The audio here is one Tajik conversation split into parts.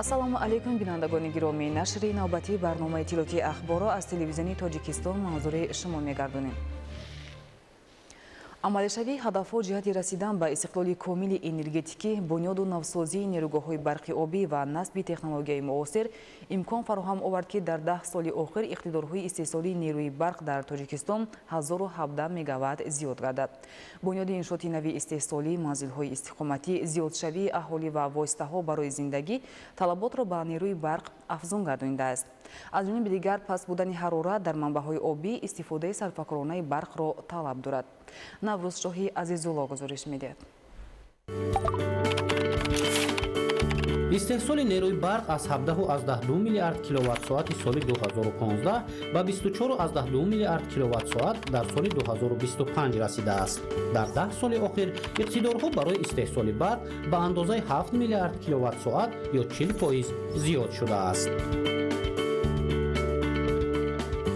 Ассалому алайкум, бинандагони гиромӣ. Нашри навбатии барномаи иттилоотии ахборро аз телевизиони Тоҷикистон манзури шумо мегардонем. Амалишавии ҳадафҳо ҷиҳати расидан ба истиқлоли комили энергетикӣ, бунёду навсозии нерӯгоҳҳои барқи обӣ ва насби технологияи муосир имкон фароҳам овард, ки дар 10 соли охир иқтидорҳои истеҳсолии нерӯи барқ дар Тоҷикистон 1017 мегаватт зиёд гардад. Бунёди иншооти нави истеҳсолӣ, манзилҳои истиқоматӣ, зиёдшавии аҳолӣ ва воситаҳо барои зиндагӣ талаботро ба нерӯи барқ афзун гардонидааст. Аз ҷониби дигар, паст будани ҳарорат дар манбаъҳои обӣ истифодаи сарфакоронаи барқро талаб дорад. Наврӯзшоҳи Азизулло гузориш медиҳад. Истеҳсоли нерӯи барқ аз 17,2 миллиард киловатт-соати соли 2015 ба 24,2 миллиард киловатт-соат дар соли 2025 расидааст. Дар 10 соли охир иқтидорҳо барои истеҳсоли барқ ба андозаи 7 миллиард киловатт-соат ё 40% зиёд шудааст.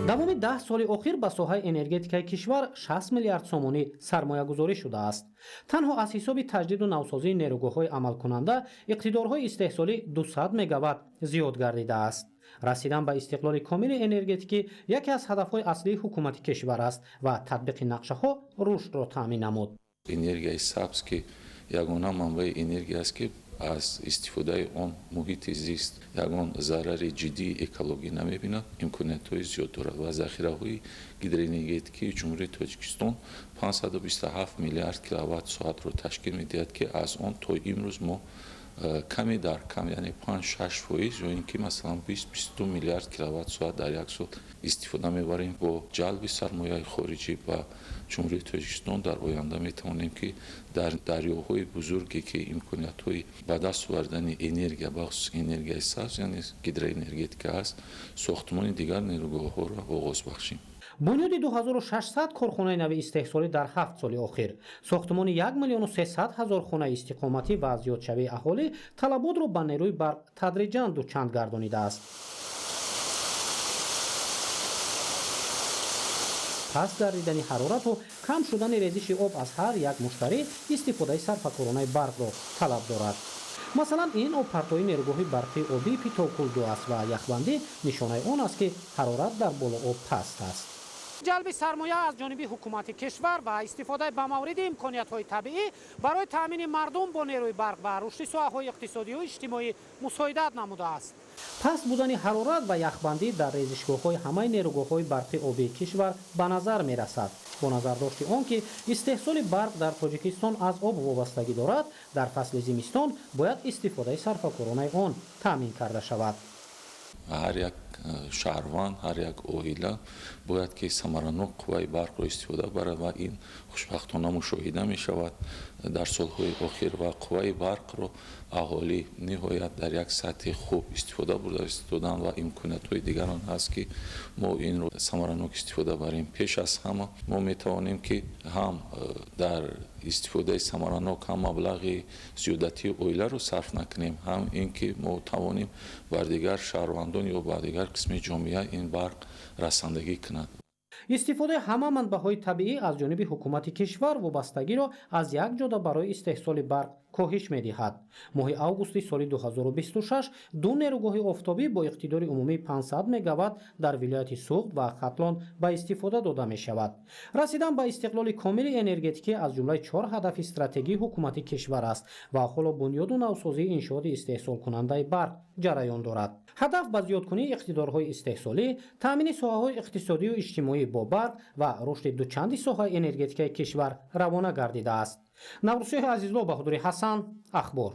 Давоми 10 соли охир ба соҳаи энергетикаи кишвар 60 миллиард сомонӣ сармоягузорӣ шудааст. Танҳо аз ҳисоби таҷдиду навсозии нерӯгоҳҳои амалкунанда иқтидорҳои истеҳсолӣ 200 мегаватт зиёд гардидааст. Расидан ба истиқлоли комили энергетикӣ яке аз ҳадафҳои аслии ҳукумати кишвар аст ва татбиқи нақшаҳо рушдро таъмин намуд. Энергияи сабз, ки ягона манбаи энергия аст, ки аз истифодаи он муҳити зист ягон зарари ҷиддии экологӣ намебинад, имкониятҳои зиёд дорад ва захираҳои гидроэнергетикии Ҷумҳурии Тоҷикистон 527 миллиард киловатт-соатро ташкил медиҳад, ки аз он то имрӯз мо каме дар кам, яъне 5-6% ё ин ки масалан 20-22 миллиард киловатт-соат дар як сол истифода мебарем. Бо ҷалби сармояи хориҷӣ ба Ҷумҳурии Тоҷикистон дар оянда метавонем, ки дар дарёҳои бузурге, ки имкониятҳои ба даст овардани энергия, бахусус энергияи сабз, яъне гидроэнергетика аст, сохтмони дигар нерӯгоҳҳоро оғоз бахшем. Бунёди 2600 корхонаи нави истеҳсолӣ дар 7 соли охир, сохтмони 1 300 000 хонаи истиқоматӣ ва зиёдшавии аҳолӣ талаботро ба нерӯи барқ тадриҷан дучанд гардонидааст. Паст гардидани ҳарорату кам шудани резиши об аз ҳар як муштарӣ истифодаи сарфакоронаи барқро талаб дорад. Масалан, ин обпартои нерӯгоҳи барқии обии Питокул-2 аст ва яхбандӣ нишонаи он аст, ки ҳарорат дар боло об паст аст. Ҷалби сармоя аз ҷониби ҳукумати кишвар ва истифодаи ба мавриди имкониятҳои табиӣ барои таъмини мардум бо нерӯи барқ ва рушди соҳаҳои иқтисодию иҷтимоӣ мусоидат намудааст. Паст будани ҳарорат ва яхбандӣ дар резишгоҳҳои ҳамаи нерӯгоҳҳои барқи обии кишвар ба назар мерасад. Бо назардошти он ки истеҳсоли барқ дар Тоҷикистон аз об вобастагӣ дорад, дар фасли зимистон бояд истифодаи сарфакоронаи он таъмин карда шавад. Ҳар як шаҳрванд, ҳар як оила бояд ки самаранок қувваи барқро истифода барад ва ин хушбахтона мушоҳида мешавад дар солҳои охир ва қувваи барқро аҳолӣ ниҳоят дар як сатҳи хуб истифода бурда истодан ва имкониятҳои дигарон ҳаст, ки мо инро самаранок истифода барем. Пеш аз ҳама мо метавонем, ки ҳам дар истифодаи самаранок ҳам маблағи зиёдатии оиларо сарф накунем, ҳам ин ки мо тавонем бар дигар шаҳрвандон ё ба дигар қисми ҷомеа ин барқ расандагӣ кунад. Истифодаи ҳама манбаъҳои табиӣ аз ҷониби ҳукумати кишвар вобастагиро аз як ҷода барои истеҳсоли барқ коҳиш медиҳад. Моҳи августи соли 2026 ду нерӯгоҳи офтобӣ бо иқтидори умумии 500 мегаватт дар вилояти Суғд ва Хатлон ба истифода дода мешавад. Расидан ба истиқлоли комили энергетикӣ аз ҷумлаи 4 ҳадафи стратегии ҳукумати кишвар аст ва ҳоло бунёду навсозии иншооти истеҳсолкунандаи барқ ҷараён дорад. Ҳадаф ба зиёдкунии иқтидорҳои истеҳсолӣ, таъмини соҳаҳои иқтисодию иҷтимоӣ бо барқ ва рушди дучанди соҳаи энергетикаи кишвар равона гардидааст. Наврӯзшоҳи Азизло, Баҳодури Ҳасан, Ахбор.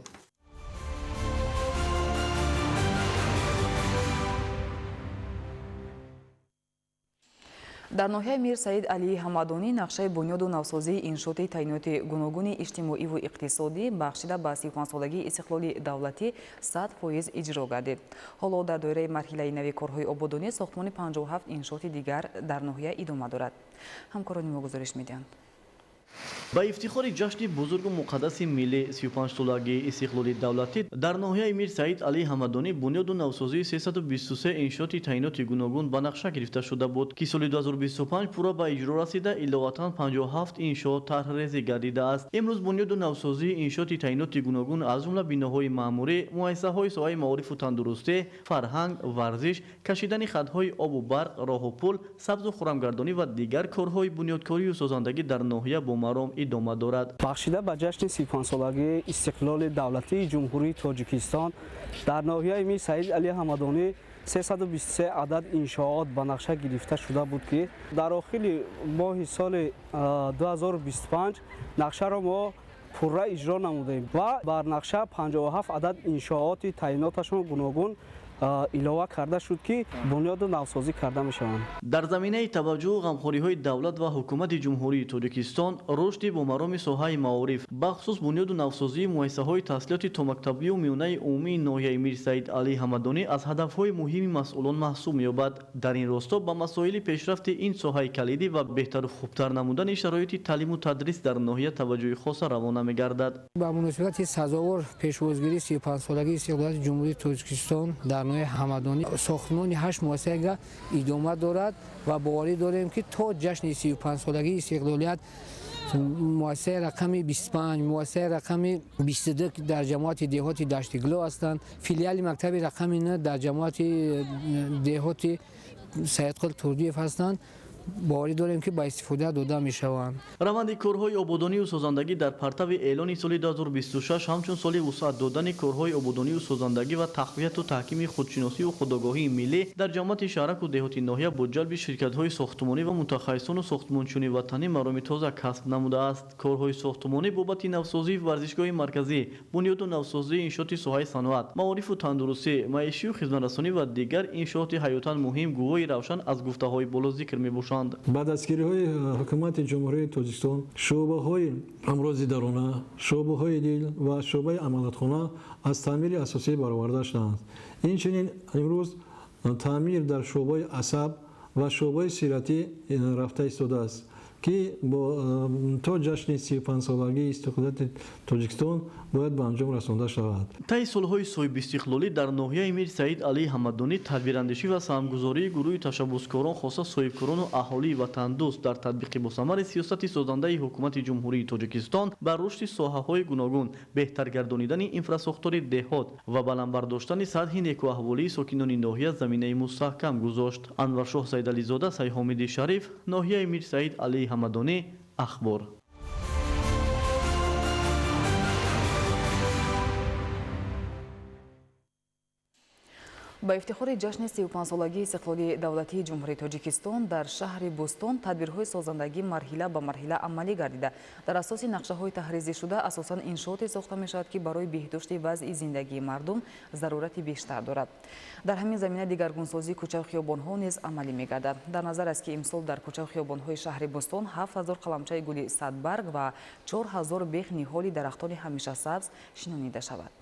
Дар ноҳияи Мир Саид Алии Ҳамадонӣ нақшаи бунёду навсозии иншооти таъиноти гуногуни иҷтимоиву иқтисодӣ бахшида ба 35-солагии истиқлоли давлатӣ 100% иҷро гардид. Ҳоло дар доираи марҳилаи нави корҳои ободонӣ сохтмони 57 иншооти дигар дар ноҳия идома дорад. Ҳамкорони мо гузориш медиҳанд. Ба ифтихори ҷашни бузургу муқаддаси миллӣ 35-солагии истиқлоли давлатӣ дар ноҳияи Мир Саид Алии Ҳамадонӣ бунёду навсозии 323 иншооти таъиноти гуногун ба нақша гирифта шуда буд, ки соли 2025 пурра ба иҷро расида, иловатан 57 иншоот тарҳрезӣ гардидааст. Имрӯз бунёду навсозии иншооти таъиноти гуногун аз ҷумла биноҳои маъмурӣ, муассисаҳои соҳаи маорифу тандурустӣ, фарҳанг, варзиш, кашидани хатҳои обу барқ, роҳу пул, сабзу хуррамгардонӣ ва дигар корҳои бунёдкорию созандагӣ дар ноҳия бо маром идома дорад. Бахшида ба ҷашни 35-солагии истиқлоли давлатии Ҷумҳурии Тоҷикистон дар ноҳияи Мир Саид Алии Ҳамадонӣ 323 адад иншоот ба нақша гирифта шуда буд, ки дар охири моҳи соли 2025 нақшаро мо пурра иҷро намудем ва бар нақша 57 адад иншооти таъиноташон гуногун илова карда шуд, ки бунёду навсозӣ карда мешаванд. Дар заминаи таваҷҷӯҳу ғамхориҳои давлат ва ҳукумати Ҷумҳурии Тоҷикистон, рушди бомароми соҳаи маориф, бахусус бунёду навсозии муассисаҳои таҳсилоти томактабию миёнаи умумии ноҳияи Мир Саид Алии Ҳамадонӣ аз ҳадафҳои муҳими масъулон маҳсуб меёбад. Дар ин росто ба масоили пешрафти ин соҳаи калидӣ ва беҳтару хубтар намудани шароити таълиму тадрис дар ноҳия таваҷҷӯҳи хоса равона мегардад. Ба муносибати сазовор пешвозгирии 35-солагии истиқлолияти Ҷумҳурии Тоҷикистон дар ноҳияи Ҳамадонӣ сохтмони 8 муассисага идома дорад ва боварӣ дорем, ки то ҷашни 35-солагии истиқлолият муассисаи рақами 25, муассисаи рақами 22 дар ҷамоати деҳоти Даштигло ҳастанд, филиали мактаби рақами 9 дар ҷамоати деҳоти Саидқул Турдиев ҳастанд. Боварӣ дорем, ки ба истифода дода мешаванд. Раванди корҳои ободонию созандагӣ дар партави эълони соли 2026 ҳамчун соли вусъат додани корҳои ободонию созандагӣ ва тақвияту таҳкими худшиносию худогоҳии миллӣ дар ҷамоати шаҳраку деҳоти ноҳия бо ҷалби ширкатҳои сохтмонӣ ва мутахассисону сохтмончиёни ватанӣ мароми тоза касб намудааст. Корҳои сохтмонӣ бобати навсозии варзишгоҳи марказӣ, бунёду навсозии иншооти соҳаи саноат, маорифу тандурустӣ, маишию хизматрасонӣ ва дигар иншооти ҳаётан муҳим гувоҳи равшан аз гуфтаҳои боло зикр мебошанд. Ба дастгириҳои ҳукумати Ҷумҳурии Тоҷикистон шӯъбаҳои амрози дарона, шӯъбаҳои дил ва шӯъбаи амалиётхона аз таъмири асосӣ бароварда шуданд. Инчунин имрӯз таъмир дар шӯъбаи асаб ва шӯъбаи сиратӣ рафта истодааст, ки то ҷашни 35-солагии истиқлолияти Тоҷикистон бояд ба анҷом расонда шавад. Таи солҳои соҳибистиқлолӣ дар ноҳияи Мир Саид Алии Ҳамадонӣ тадбирандешӣ ва саҳмгузории гурӯҳи ташаббускорон, хоса соҳибкорону аҳолии ватандӯст дар татбиқи босамари сиёсати созандаи ҳукумати Ҷумҳурии Тоҷикистон бар рушди соҳаҳои гуногун, беҳтар гардонидани инфрасохтори деҳот ва баланд бардоштани сатҳи некуаҳволии сокинони ноҳия заминаи мустаҳкам гузошт. Анваршоҳ Сайдализода, Сайҳомиди Шариф, ноҳияи Мир Саид Алии Ҳамадонӣ, Ахбор. Ба ифтихори ҷашни 35-солагии истиқлоли давлатии Ҷумҳурии Тоҷикистон дар шаҳри Бӯстон тадбирҳои созандагӣ марҳила ба марҳила амалӣ гардида, дар асоси нақшаҳои таҳризишуда асосан иншооте сохта мешавад, ки барои беҳдошти вазъи зиндагии мардум зарурати бештар дорад. Дар ҳамин замина дигаргунсозии кӯчаву хиёбонҳо низ амалӣ мегардад. Дар назар аст, ки имсол дар кӯчаву хиёбонҳои шаҳри Бӯстон 7000 қаламчаи гули садбарг ва 4000 бех ниҳоли дарахтони ҳамешасабз шинонида шавад.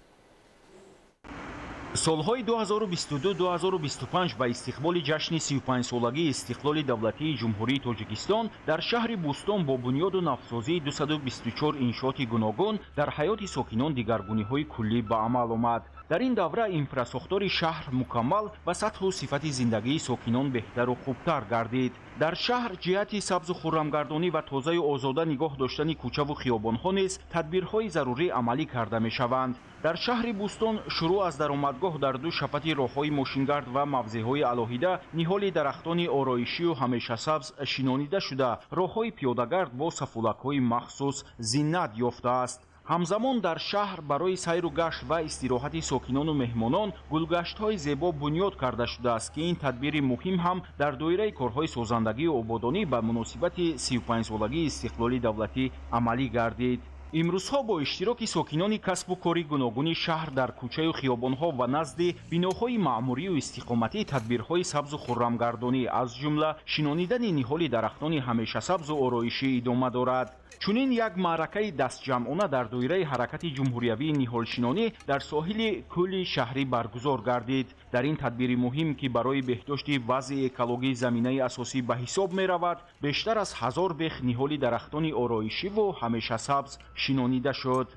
Солҳои 2022-2025 ба истиқболи ҷашни 35-солагии истиқлоли давлатии Ҷумҳурии Тоҷикистон дар шаҳри Бӯстон бо бунёду навсозии 224 иншооти гуногун дар ҳаёти сокинон дигаргуниҳои куллӣ ба амал омад. Дар ин давра инфрасохтори шаҳр мукаммал ва сатҳу сифати зиндагии сокинон беҳтару хубтар гардид. Дар шаҳр ҷиҳати сабзу хуррамгардонӣ ва тозаю озода нигоҳ доштани кӯчаву хиёбонҳо низ тадбирҳои зарурӣ амалӣ карда мешаванд. Дар шаҳри Бӯстон шурӯъ аз даромадгоҳ дар ду шафати роҳҳои мошингард ва мавзеъҳои алоҳида ниҳоли дарахтони ороишию ҳамешасабз шинонида шуда, роҳҳои пиёдагард бо сафулакҳои махсус зинат ёфтааст. Ҳамзамон дар шаҳр барои сайру гашт ва истироҳати сокинону меҳмонон гулгаштҳои зебо бунёд карда шудааст, ки ин тадбири муҳим ҳам дар доираи корҳои созандагию ободонӣ ба муносибати 35-солагии истиқлоли давлатӣ амалӣ гардид. Имрӯзҳо бо иштироки сокинони касбу кори гуногуни шаҳр дар кӯчаю хиёбонҳо ва назди биноҳои маъмурию истиқоматӣ тадбирҳои сабзу хуррамгардонӣ, аз ҷумла шинонидани ниҳоли дарахтони ҳамешасабзу ороишӣ идома дорад. Чунин як маъракаи дастҷамъона дар доираи ҳаракати ҷумҳуриявии ниҳолшинонӣ дар соҳили кӯли шаҳрӣ баргузор гардид. Дар ин тадбири муҳим, ки барои беҳдошти вазъи экологӣ заминаи асосӣ ба ҳисоб меравад, бештар аз 1000 бех ниҳоли дарахтони ороишиву ҳамешасабз шинонида шуд.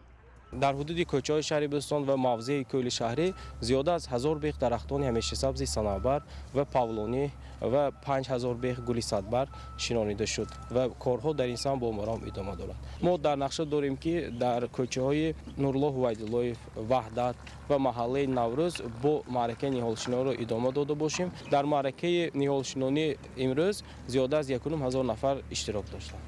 Дар ҳудуди кӯчаҳои шаҳри Бӯстон ва мавзеи кӯли шаҳрӣ зиёда аз 1000 бех дарахтони ҳамешасабзи санавбар ва павлонӣ ва 5000 бех гули садбар шинонида шуд ва корҳо дар ин самт бо маром идома доранд. Мо дар нақша дорем, ки дар кӯчаҳои Нурулло Ҳувайдуллоев, Ваҳдат ва маҳаллаи Наврӯз бо маъракаи ниҳолшинониро идома дода бошем. Дар маъракаи ниҳолшинонӣ имрӯз зиёда аз 1500 нафар иштирок доштанд.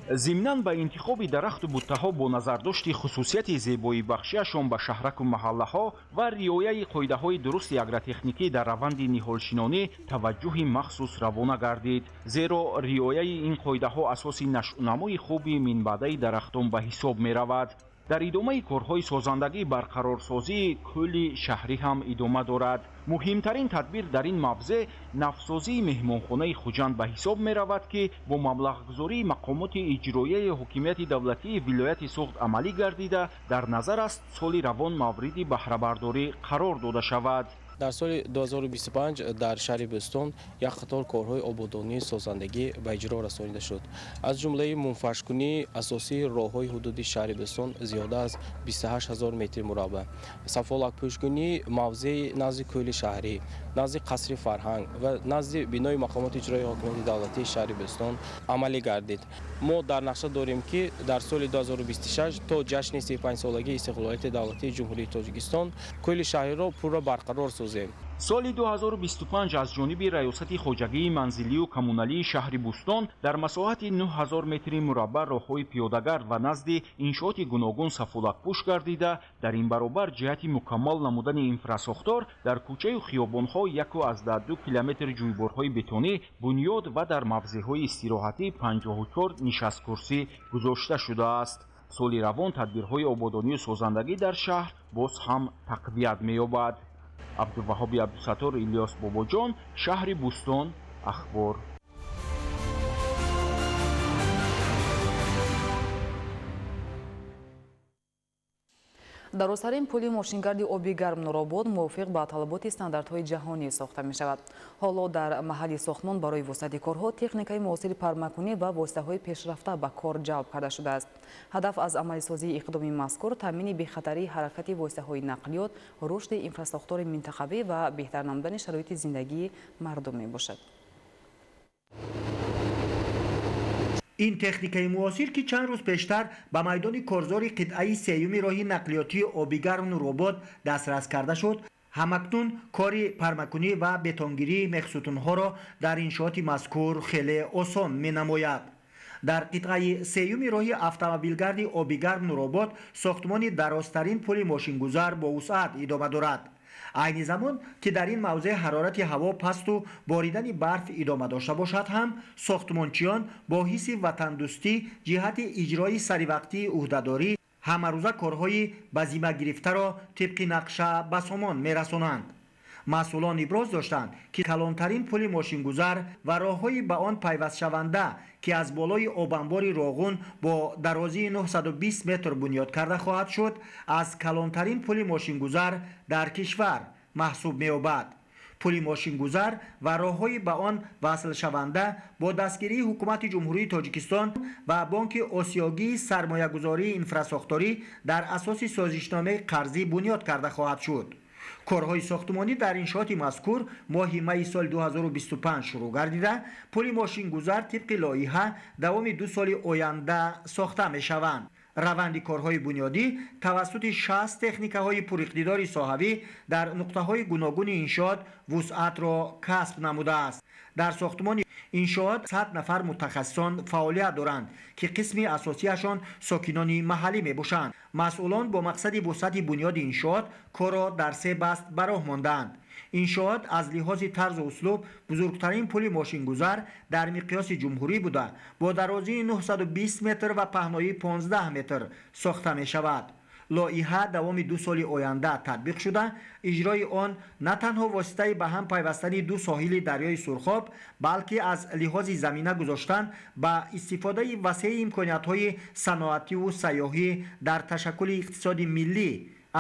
Зимнан ба интихоби дарахту буттаҳо бо назардошти хусусияти зебоибахшиашон ба шаҳраку маҳаллаҳо ва риояи қоидаҳои дурусти агротехникӣ дар раванди ниҳолшинонӣ таваҷҷӯҳи махсус равона гардид, зеро риояи ин қоидаҳо асоси нашъунамои хуби минбаъдаи дарахтон ба ҳисоб меравад. Дар идомаи корҳои созандагӣ барқарорсозии кӯли шаҳрӣ ҳам идома дорад. Муҳимтарин тадбир дар ин мавзеъ навсозии меҳмонхонаи Хуҷанд ба ҳисоб меравад, ки бо маблағгузории мақомоти иҷроияи ҳокимияти давлатии вилояти Суғд амалӣ гардида, дар назар аст соли равон мавриди баҳрабардорӣ қарор дода шавад. Дар соли 2025 дар шаҳри Бӯстон як қатор корҳои ободонии созандагӣ ба иҷро расонида шуд. Аз ҷумлаи мунфаршкунии асосии роҳҳои ҳудуди шаҳри Бӯстон зиёда аз 28000 метри мураббаъ, сафолакпӯшкунии мавзеи назди кӯли шаҳрӣ, назди қасри фарҳанг ва назди бинои мақомоти иҷроии ҳокимияти давлатии шаҳри Бӯстон амалӣ гардид. Мо дар нақша дорем, ки дар соли 2026 то ҷашни 35-солагии истиқлолияти давлатии Ҷумҳурии Тоҷикистон кӯли шаҳриро пурра барқарор созем. Соли 2025 аз ҷониби Раёсати хоҷагии манзилию коммуналии шаҳри Бӯстон дар масоҳати 9000 метри мураббаъ роҳҳои пиёдагард ва назди иншооти гуногун сафолакпӯш гардида, дар ин баробар ҷиҳати мукаммал намудани инфрасохтор дар кӯчаю хиёбонҳо 1,2 километр ҷӯйборҳои бетонӣ бунёд ва дар мавзеъҳои истироҳатӣ 54 нишасткурсӣ гузошта шудааст. Соли равон тадбирҳои ободонию созандагӣ дар шаҳр боз ҳам тақвият меёбад. Абдуваҳоби Абдусаттор, Илёс Бобоҷон, шаҳри Бӯстон, Ахбор. Дарозтарин пули мошингарди оби гарм Нуробод мувофиқ ба талаботи стандартҳои ҷаҳонӣ сохта мешавад. Ҳоло дар маҳалли сохтмон барои вусъати корҳо техникаи муосири пармакунӣ ва воситаҳои пешрафта ба кор ҷалб карда шудааст. Ҳадаф аз амалисозии иқдоми мазкур таъмини бехатарии ҳаракати воситаҳои нақлиёт, рушди инфрасохтори минтақавӣ ва беҳтар намудани шароити зиндагии мардум мебошад. Ин техникаи муосир, ки чанд рӯз пештар ба майдони корзори қитъаи сеюми роҳи нақлиётии обигарм Нуробод дастрас карда шуд, ҳамакнун кори пармакунӣ ва бетонгирии мехсутунҳоро дар иншооти мазкур хеле осон менамояд. Дар қитъаи сеюми роҳи автомобилгарди обигарм Нуробод сохтмони дарозтарин пули мошингузар бо вусъат идома дорад. Айни замон, ки дар ин мавзеъ ҳарорати ҳаво пасту боридани барф идома дошта бошад ҳам, сохтмончиён бо ҳисси ватандӯстӣ ҷиҳати иҷрои саривақтии ӯҳдадорӣ ҳамарӯза корҳои ба зимма гирифтаро тибқи нақша ба сомон мерасонанд. Масъулон иброз доштанд, ки калонтарин пули мошингузар ва роҳҳои ба он пайвастшаванда, ки аз болои обанбори Роғун бо дарозии 920 метр бунёд карда хоҳад шуд, аз калонтарин пули мошингузар дар кишвар маҳсуб меёбад. Пули мошингузар ва роҳҳои ба он васлшаванда бо дастгирии ҳукумати Ҷумҳурии Тоҷикистон ва Бонки Осиёгии сармоягузории инфрасохторӣ дар асоси созишномаи қарзӣ бунёд карда хоҳад шуд. Корҳои сохтмонӣ дар иншооти мазкур моҳи майи соли 2025 шурӯъ гардида, пули мошингузар тибқи лоиҳа давоми 2 соли оянда сохта мешаванд. Раванди корҳои бунёдӣ тавассути 60 техникаҳои пуриқтидори соҳавӣ дар нуқтаҳои гуногуни иншоот вусъатро касб намудааст. Дар сохтмони иншоот 100 нафар мутахассисон фаъолият доранд, ки қисми асосияшон сокинони маҳаллӣ мебошанд. Масъулон бо мақсади вусъати бунёди иншоот корро дар 3 баст ба роҳ мондаанд. Иншоот аз лиҳози тарзу услуб бузургтарин пули мошингузар дар миқёси ҷумҳурӣ буда, бо дарозии 920 метр ва паҳноии 15 метр сохта мешавад. Лоиҳа давоми 2 соли оянда татбиқ шуда, иҷрои он на танҳо воситаи ба ҳам пайвастани ду соҳили дарёи Сурхоб, балки аз лиҳози замина гузоштан ба истифодаи васеи имкониятҳои саноативу сайёҳӣ дар ташаккули иқтисоди миллӣ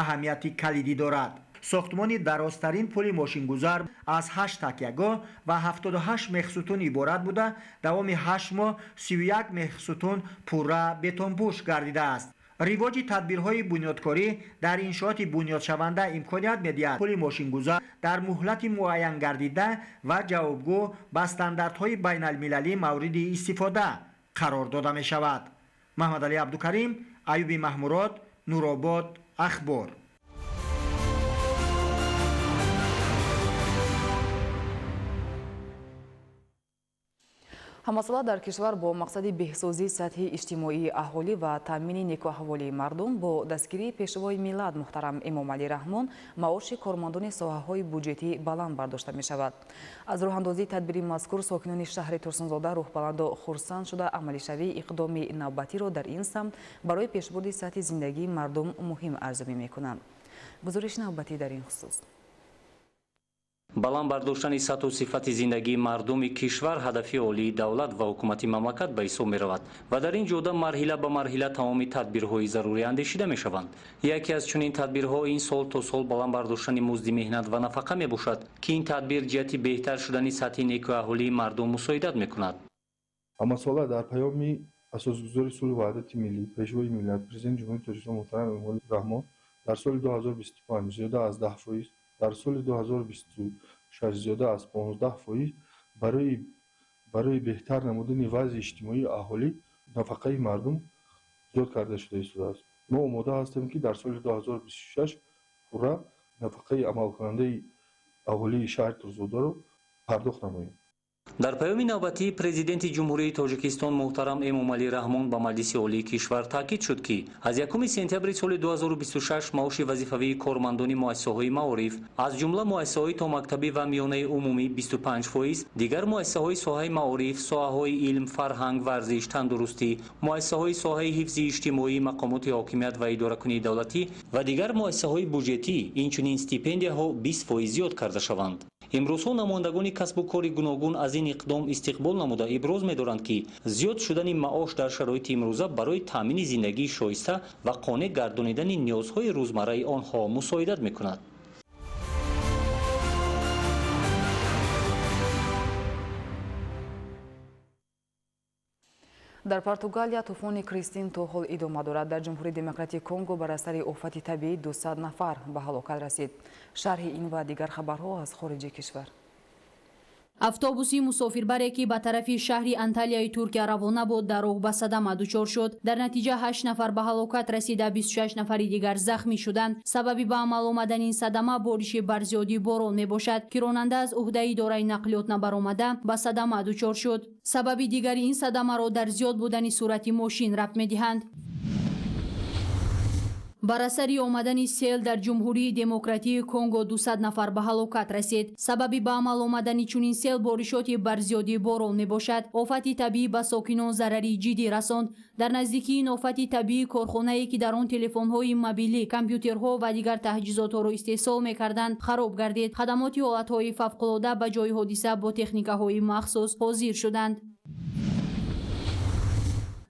аҳамияти калидӣ дорад. Сохтмони дарозтарин пули мошингузар аз 8 такягоҳ ва 78 мехсутун иборат буда, давоми 8 моҳ 31 мехсутун пурра бетонпӯш гардидааст. Ривоҷи тадбирҳои бунёдкорӣ дар иншооти бунёдшаванда имконият медиҳад пули мошингузар дар муҳлати муайянгардида ва ҷавобгӯ ба стандартҳои байналмилалӣ мавриди истифода қарор дода мешавад. Маҳмадалӣ Абдукарим, Аюби Маҳмурод, Нуробод, Ахбор. Ҳамасола дар кишвар бо мақсади беҳсозии сатҳи иҷтимоии аҳолӣ ва таъмини некӯаҳволии мардум бо дастгирии пешвои миллат муҳтарам Эмомалӣ Раҳмон маоши кормандони соҳаҳои буҷетӣ баланд бардошта мешавад. Аз роҳандозии тадбири мазкур сокинони шаҳри Турсунзода рӯҳбаланду хурсанд шуда, амалишавии иқдоми навбатиро дар ин самт барои пешбурди сатҳи зиндагии мардум муҳим арзёбӣ мекунанд. Гузориши навбатӣ дар ин хусус. Баланд бардоштани сатҳу сифати зиндагии мардуми кишвар ҳадафи олии давлат ва ҳукумати мамлакат ба ҳисоб меравад ва дар ин ҷода марҳила ба марҳила тамоми тадбирҳои зарурӣ андешида мешаванд. Яке аз чунин тадбирҳо ин сол то сол баланд бардоштани музди меҳнат ва нафақа мебошад, ки ин тадбир ҷиҳати беҳтар шудани сатҳи некӯаҳолии мардум мусоидат мекунад. Ҳамасола дар паёми асосгузори сулҳу ваҳдати миллӣ, пешвои миллат, президенти Ҷумҳурии Тоҷикистон муҳтарам Эмомалӣ Раҳмон дар соли 2025 зиёда аз 10%, дар соли 2026 зиёда аз 15% барои беҳтар намудани вазъи иҷтимоии аҳолӣ нафақаи мардум зиёд карда шуда истодааст. Мо омода ҳастем, ки дар соли 2026 пурра нафақаи амалкунандаи аҳолии шаҳри Турсунзодаро пардохт намоем. Дар паёми навбатии президенти Ҷумҳурии Тоҷикистон муҳтарам Эмомалӣ Раҳмон ба Маҷлиси Олии кишвар таъкид шуд, ки аз 1 сентябри соли 2026 маоши вазифавии кормандони муассисаҳои маориф, аз ҷумла муассисаҳои томактабӣ ва миёнаи умумӣ 25%, дигар муассисаҳои соҳаи маориф, соҳаҳои илм, фарҳанг, варзиш, тандурустӣ, муассисаҳои соҳаи ҳифзи иҷтимоӣ, мақомоти ҳокимият ва идоракунии давлатӣ ва дигар муассисаҳои буҷетӣ, инчунин стипендияҳо 20% зиёд карда шаванд. Имрӯзҳо намояндагони касбу кори гуногун аз ин иқдом истиқбол намуда иброз медоранд, ки зиёд шудани маош дар шароити имрӯза барои таъмини зиндагии шоиста ва қонеъ гардонидани ниёзҳои рӯзмарраи онҳо мусоидат мекунад. Дар Португалия тӯфони Кристин то ҳол идома дорад. Дар Ҷумҳурии Демократии Конго бар асари офати табиӣ 200 нафар ба ҳалокат расид. Шарҳи ин ва дигар хабарҳо аз хориҷи кишвар. Автобуси мусофирбаре, ки ба тарафи шаҳри Анталияи Туркия равона буд, дар роҳ ба садама дучор шуд. Дар натиҷа 8 нафар ба ҳалокат расида, 26 нафари дигар захмӣ шуданд. Сабаби ба амал омадани ин садама бориши барзиёди борон мебошад, ки ронанда аз уҳдаи идораи нақлиёт набаромада ба садама дучор шуд. Сабаби дигари ин садамаро дар зиёд будани суръати мошин рабт медиҳанд. Бар асари омадани сел дар Ҷумҳурии Демократии Конго 200 нафар ба ҳалокат расид. Сабаби ба амал омадани чунин сел боришоти барзиёди борон мебошад. Офати табиӣ ба сокинон зарари ҷиддӣ расонд. Дар наздикии ин офати табиӣ корхонае, ки дар он телефонҳои мобилӣ, компютерҳо ва дигар таҷҳизотҳоро истеҳсол мекарданд, хароб гардид. Хадамоти ҳолатҳои фавқулода ба ҷои ҳодиса бо техникаҳои махсус ҳозир шуданд.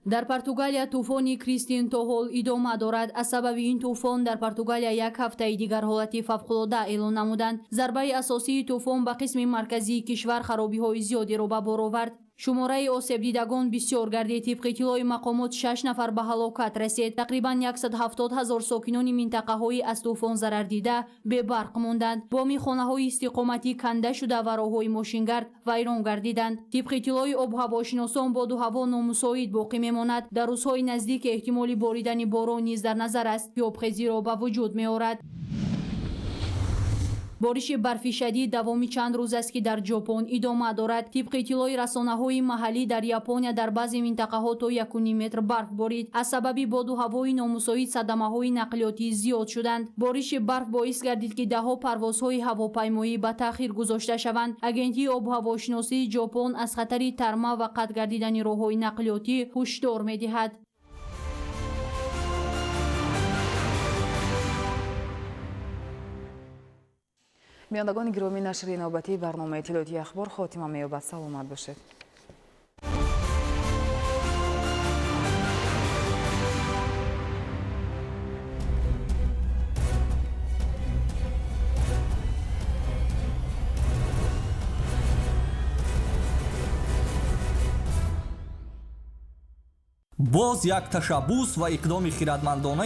Дар Португалия тӯфони Кристин то ҳол идома дорад. Аз сабаби ин тӯфон дар Португалия як ҳафтаи дигар ҳолати фавқулода эълон намуданд. Зарбаи асосии тӯфон ба қисми марказии кишвар харобиҳои зиёдеро ба бор овард. Шумораи осебдидагон бисёр гардид. Тибқи иттилои мақомот 6 нафар ба ҳалокат расид. Тақрибан 170 ҳазор сокинони минтақаҳои аз тӯфон зарардида бебарқ монданд. Боми хонаҳои истиқоматӣ канда шуда ва роҳҳои мошингард вайрон гардиданд. Тибқи иттилои обҳавошиносон боду ҳаво номусоид боқӣ мемонад. Дар рӯзҳои наздик эҳтимоли боридани борон низ дар назар аст, ки обхезиро ба вуҷуд меорад. Бориши барфи шадид давоми чанд рӯз аст, ки дар Ҷопон идома дорад. Тибқи иттилои расонаҳои маҳаллӣ, дар Япония дар баъзе минтақаҳо то 1,5 метр барф борид. Аз сабаби боду ҳавои номусоид садамаҳои нақлиётӣ зиёд шуданд. Бориши барф боис гардид, ки даҳҳо парвозҳои ҳавопаймоӣ ба таъхир гузошта шаванд. Агентии обҳавошиносии Ҷопон аз хатари тарма ва қатъ гардидани роҳҳои нақлиётӣ ҳушдор медиҳад. Бинандагони гиромӣ, нашри навбатии барномаи иттилоотии ахбор хотима меёбад. Саломат бошед. Боз як ташаббус ва иқдоми хиратмандона.